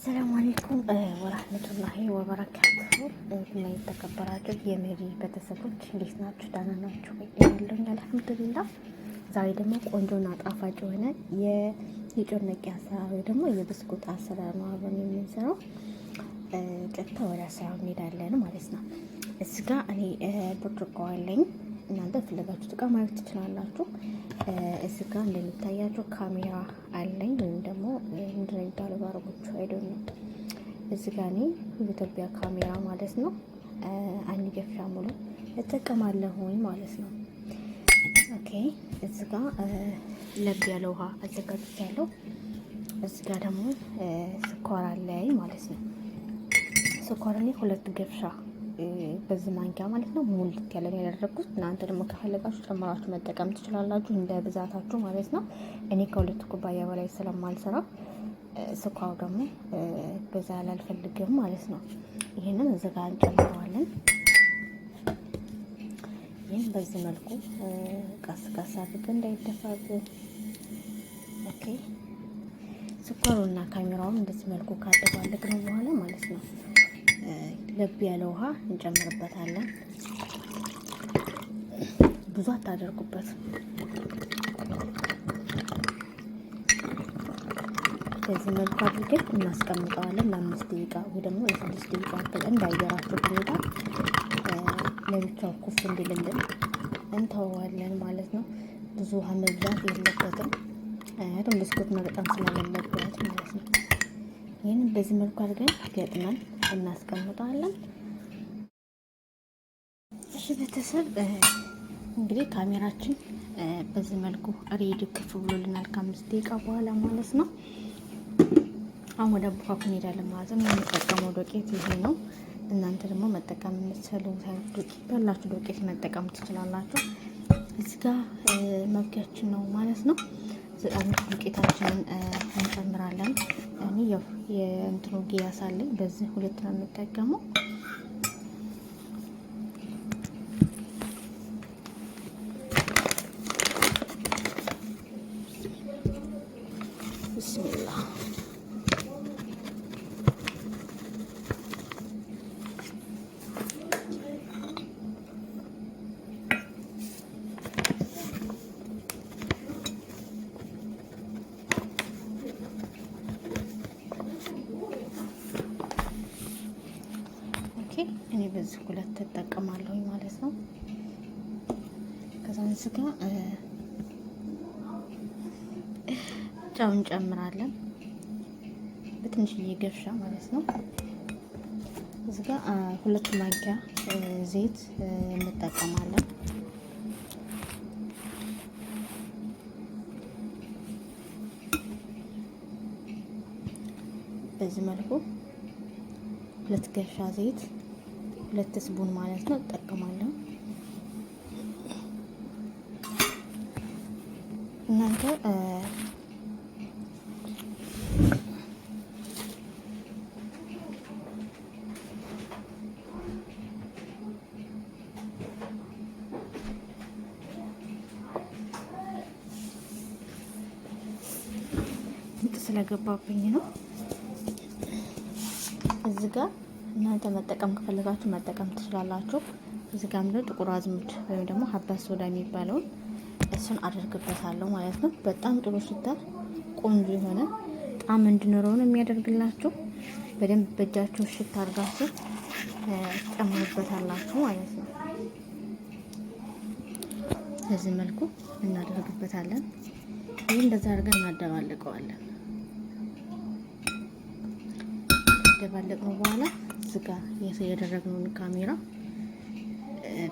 السلام عليكم ورحمة الله وبركاته። እና የተከበራችሁ የሜሪ ቤተሰቦች እንዴት ናችሁ? ደህና ናችሁ ወይ? ያለሁኝ الحمد لله። ዛሬ ደግሞ ቆንጆና ጣፋጭ የሆነ የጮርናቄ አሰራር ወይ ደግሞ የብስኩት አሰራር ነው አብረን የምንሰራው። ቀጥታ ወደ አሰራሩ እንሄዳለን ማለት ነው። እዚህ ጋ እኔ ብርጭቆ አለኝ። እናንተ ፈለጋችሁት እቃ ማለት ትችላላችሁ። እዚህ ጋ እንደሚታያችሁ ካሜራ አለኝ ወይም ደግሞ ምንድን ነው የሚባለው ባረጎቹ አይደል ነው። እዚህ ጋ እኔ የኢትዮጵያ ካሜራ ማለት ነው አንድ ገፍሻ ሙሉ እጠቀማለሁኝ ማለት ነው። Okay እዚህ ጋ ለብ ያለ ውሃ አዘጋጅቻለሁ። እዚህ ጋ ደግሞ ስኳር አለኝ ማለት ነው። ስኳር እኔ ሁለት ገብሻ በዚህ ማንኪያ ማለት ነው ሙልት ያለ ነው ያደረግኩት። እናንተ ደግሞ ከፈለጋችሁ ጨምራችሁ መጠቀም ትችላላችሁ፣ እንደ ብዛታችሁ ማለት ነው። እኔ ከሁለት ኩባያ በላይ ስለማልሰራ ስኳሩ ደግሞ በዛ ያለ አልፈልግም ማለት ነው። ይህንን እዚህ ጋር እንጨምረዋለን። ይህን በዚህ መልኩ ቀስ ቀስ አድርገን እንዳይደፋብን። Okay ስኳሩና ካሜራውን እንደዚህ መልኩ ካደባለቅነው በኋላ ማለት ነው ለብ ያለ ውሃ እንጨምርበታለን። ብዙ አታደርጉበት። በዚህ መልኩ አድርገን እናስቀምጠዋለን ለ5 ደቂቃ ወይ ደግሞ ለ6 ደቂቃ ያክል እንዳየራችሁ ሁኔታ ለብቻው ኩፍ እንዲልልን እንተወዋለን ማለት ነው። ብዙ ውሃ መብዛት የለበትም፣ ምክንያቱም ብስኩት መቅጠም ስለሌለበት ማለት ነው። ይህንን በዚህ መልኩ አድርገን ገጥመን እናስቀምጠዋለን። እሺ ቤተሰብ እንግዲህ ካሜራችን በዚህ መልኩ ready ኩፍ ብሎልናል ከ5 ደቂቃ በኋላ ማለት ነው። አሁን ወደ አቡካኩ እንሄዳለን ማለት ነው። የምንጠቀመው ዶቄት ይሄ ነው። እናንተ ደግሞ መጠቀም የምትፈልጉት ዱቄት ያላችሁ ዶቄት መጠቀም ትችላላችሁ። እዚህ ጋር መብኪያችን ነው ማለት ነው። ዘጠኝ ዱቄታችንን እንጨምራለን። እኔ ያው የእንትኑ ጊያስ አለኝ በዚህ ሁለት ነው የምጠቀመው። بسم الله Okay እኔ በዚህ ሁለት ተጠቀማለሁኝ ማለት ነው። ከዛ እዚህ ጋር ጨው እንጨምራለን በትንሽዬ ገብሻ ማለት ነው። እዚህ ጋር ሁለት ማንኪያ ዘይት እንጠቀማለን። በዚህ መልኩ ሁለት ገብሻ ዘይት ሁለት ስቡን ማለት ነው እጠቀማለሁ። እናንተ ምጥ ስለገባብኝ ነው እዚህ ጋር እናንተ መጠቀም ከፈለጋችሁ መጠቀም ትችላላችሁ። እዚህ ጋር ምንድነው ጥቁር አዝሙድ ወይም ደግሞ حبة سودا የሚባለውን እሱን አደርግበታለሁ ማለት ነው። በጣም ጥሩ ሽታ፣ ቆንጆ የሆነ ጣዕም እንዲኖረው ነው የሚያደርግላችሁ። በደንብ በእጃችሁ ሽታ አድርጋችሁ ጨምሩበታላችሁ ማለት ነው። በዚህ መልኩ እናደርግበታለን። ይህ እንደዛ አድርገን እናደባልቀዋለን። ካደባለቅነው በኋላ እዚህ ጋር ያደረግነውን ካሜራ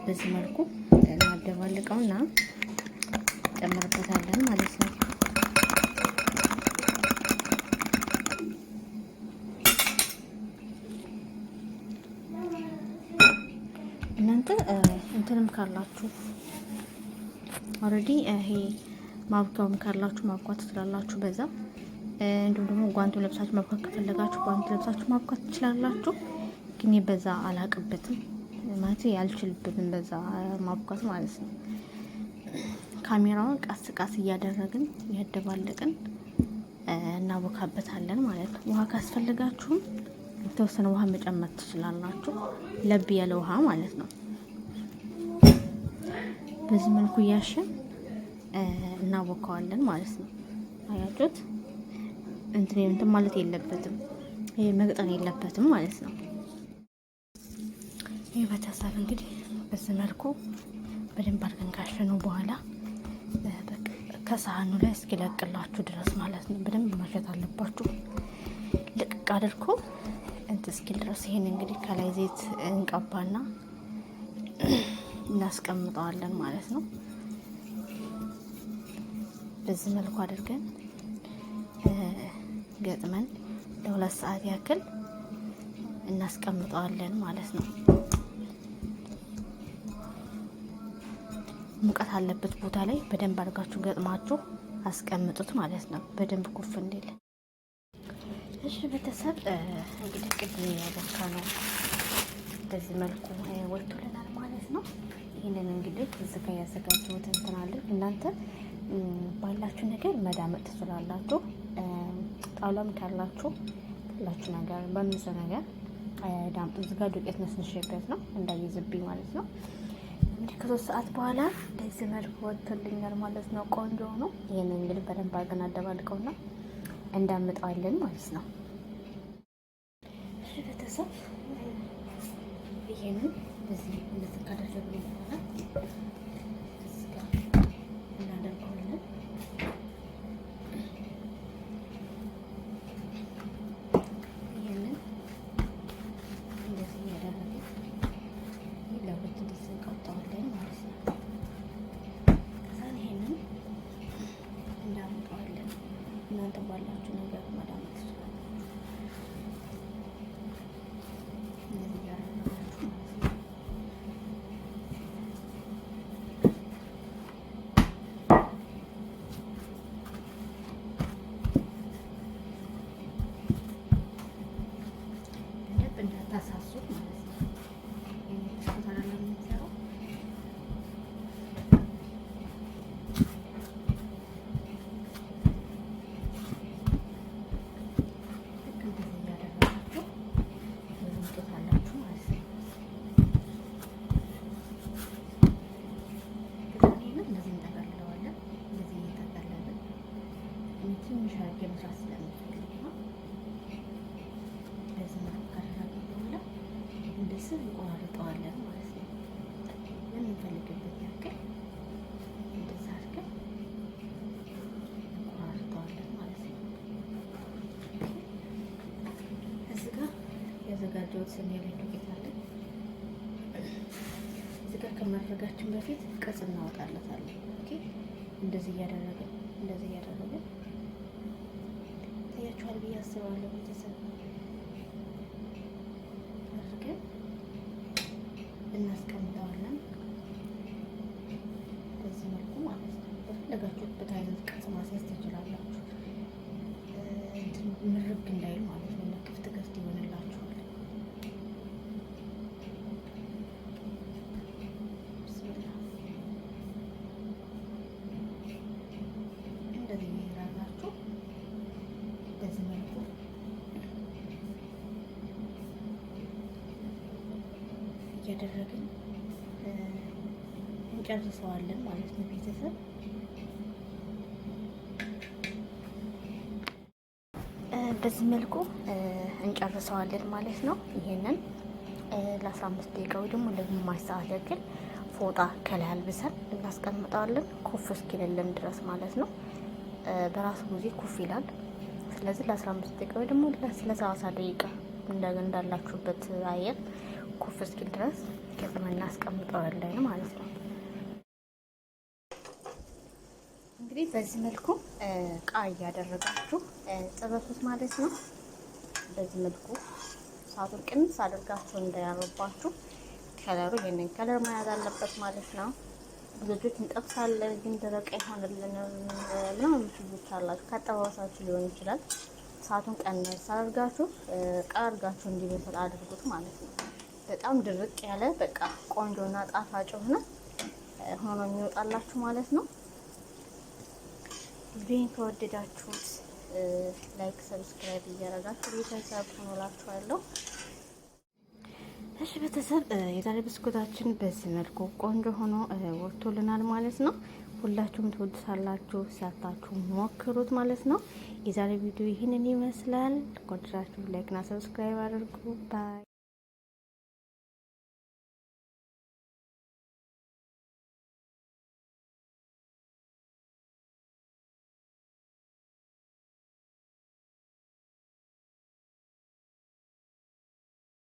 በዚህ መልኩ እናደባልቀውና ጨምርበታለን ማለት ነው። እናንተ እንትንም ካላችሁ already ይሄ ማብኪያውም ካላችሁ ማብኳት ትችላላችሁ በዛ። እንዲሁም ደግሞ ጓንቱ ለብሳችሁ ማብኳት ከፈለጋችሁ ጓንቱ ለብሳችሁ ማብኳት ትችላላችሁ። ግን በዛ አላቅበትም ማለት ያልችልበትም በዛ ማብኳት ማለት ነው። ካሜራውን ቀስ ቀስ እያደረግን እያደባለቅን እናቦካበታለን ማለት ነው። ውሃ ካስፈልጋችሁም የተወሰነ ውሃ መጨመር ትችላላችሁ። ለብ ያለ ውሃ ማለት ነው። በዚህ መልኩ እያሸን እናቦካዋለን ማለት ነው። አያችሁት? እንትን እንትን ማለት የለበትም፣ ይሄ መቅጠን የለበትም ማለት ነው። ይህ ቤተሰብ እንግዲህ በዚህ መልኩ በደንብ አድርገን ካሸነው በኋላ ከሳህኑ ላይ እስኪለቅላችሁ ድረስ ማለት ነው። በደንብ ማሸት አለባችሁ። ልቅቅ አድርጎ እንትን እስኪል ድረስ ይሄን እንግዲህ ከላይ ዘይት እንቀባና እናስቀምጠዋለን ማለት ነው። በዚህ መልኩ አድርገን ገጥመን ለ2 ሰዓት ያክል እናስቀምጠዋለን ማለት ነው። ሙቀት አለበት ቦታ ላይ በደንብ አድርጋችሁ ገጥማችሁ አስቀምጡት ማለት ነው። በደንብ ኩፍ እንዲል። እሺ ቤተሰብ እንግዲህ ቅድም ያቦካ ነው በዚህ መልኩ ወጥቶልናል ማለት ነው። ይህንን እንግዲህ እዚህ ጋር ያዘጋጀሁት እንትን አለ። እናንተ ባላችሁ ነገር መዳመጥ ትችላላችሁ። ጣውላም ካላችሁ ባላችሁ ነገር በንጹህ ነገር ዳምጡ። እዚህ ጋር ዱቄት ነስንሼበት ነው እንዳይዝብኝ ማለት ነው። እንግዲህ ከ3 ሰዓት በኋላ በዚህ መልኩ ወጥቶልኛል ማለት ነው። ቆንጆ ነው። ይህንን እንግዲህ በደንብ አድርገን አደባልቀውና እንዳምጠዋለን ማለት ነው። እሺ ቤተሰብ ይሄንን በዚህ እንደዚህ ካደረግን በኋላ እዚህ ጋር እናደርገዋለን። ይሄንን እንደዚህ እያደረግን ለሁለት እንደዚህ እንቆርጠዋለን ማለት ነው። ከዛ ይሄንን እንዳምጠዋለን። እናንተ ባላችሁ ነገር ማዳመጥ ትችላላችሁ። እንደዚህ እያደረጋችሁ ማለት ነው። በደንብ እንዳታሳሱት ማለት ነው። ብስኩት አይደለም የምንሰራው። ልክ እንደዚህ እያደረጋችሁ ትወጡታላችሁ ማለት ነው። ከዛ ይሄንን እንደዚህ እንጠቀልለዋለን። እንደዚህ እየጠቀለልን ትንሽ አድርጌ መስራት ስለምፈልግ ነው። በዚህ መልኩ ካደረግን በኋላ እንደዚህ እንቆራርጠዋለን ማለት ነው። ለምንፈልግበት ያክል እንደዛ አድርገን እንቆራርጠዋለን ማለት ነው። እዚህ ጋር ያዘጋጀሁት ስንዴ ላይ ዱቄት አለ። እዚህ ጋር ከማድረጋችን በፊት ቅርጽ እናወጣለታለን። Okay፣ እንደዚህ እያደረግን እንደዚህ እያደረግን ታያችኋል ብዬ አስባለሁ። ቤተሰብ አድርገን እናስቀምጠዋለን በዚህ መልኩ ማለት ነው። በፈለጋችሁበት አይነት ቅርጽ ማስያዝ ትችላላችሁ። እንትን ምርግ እንዳይል ማለት ነው። ክፍት ክፍት ይሆንላችኋል። ብስሚላ እንደዚህ እያደረጋችሁ በዚህ መልኩ እያደረግን እንጨርሰዋለን ማለት ነው ቤተሰብ። በዚህ መልኩ እንጨርሰዋለን ማለት ነው። ይሄንን ለ15 ደቂቃ ወይ ደግሞ ለግማሽ ሰዓት ያክል ፎጣ ከላይ አልብሰን እናስቀምጠዋለን፣ ኩፍ እስኪልልን ድረስ ማለት ነው። በራሱ ጊዜ ኩፍ ይላል። ስለዚህ ለ15 ደቂቃ ወይ ደግሞ ለ30 ደቂቃ እንዳላችሁበት አየር ኩፍ እስኪል ድረስ ገጥመን እናስቀምጠዋለን ማለት ነው። እንግዲህ በዚህ መልኩ እቃ እያደረጋችሁ ጥበሱት ማለት ነው። በዚህ መልኩ እሳቱን ቅንስ አድርጋችሁ እንዳያርባችሁ። ከለሩ ይሄንን color መያዝ አለበት ማለት ነው። ብዙዎች እንጠብሳለን ግን ደረቅ አይሆንልንም ምናምን ልጆች አላችሁ። ከአጠባበሳችሁ ሊሆን ይችላል። እሳቱን ቀነስ አድርጋችሁ እቃ አድርጋችሁ እንዲበስል አድርጉት ማለት ነው። በጣም ድርቅ ያለ በቃ ቆንጆና ጣፋጭ ሆነ ሆኖ የሚወጣላችሁ ማለት ነው። ቪዲዮን ከወደዳችሁት Like፣ subscribe እያደረጋችሁ ቤተሰብ ሆኖላችኋለሁ። እሺ ቤተሰብ፣ የዛሬ ብስኩታችን በዚህ መልኩ ቆንጆ ሆኖ ወጥቶልናል ማለት ነው። ሁላችሁም ትወዱታላችሁ፣ ሰርታችሁ ሞክሩት ማለት ነው። የዛሬ ቪዲዮ ይህንን ይመስላል። ከወደዳችሁ like ና subscribe አድርጉ። Bye.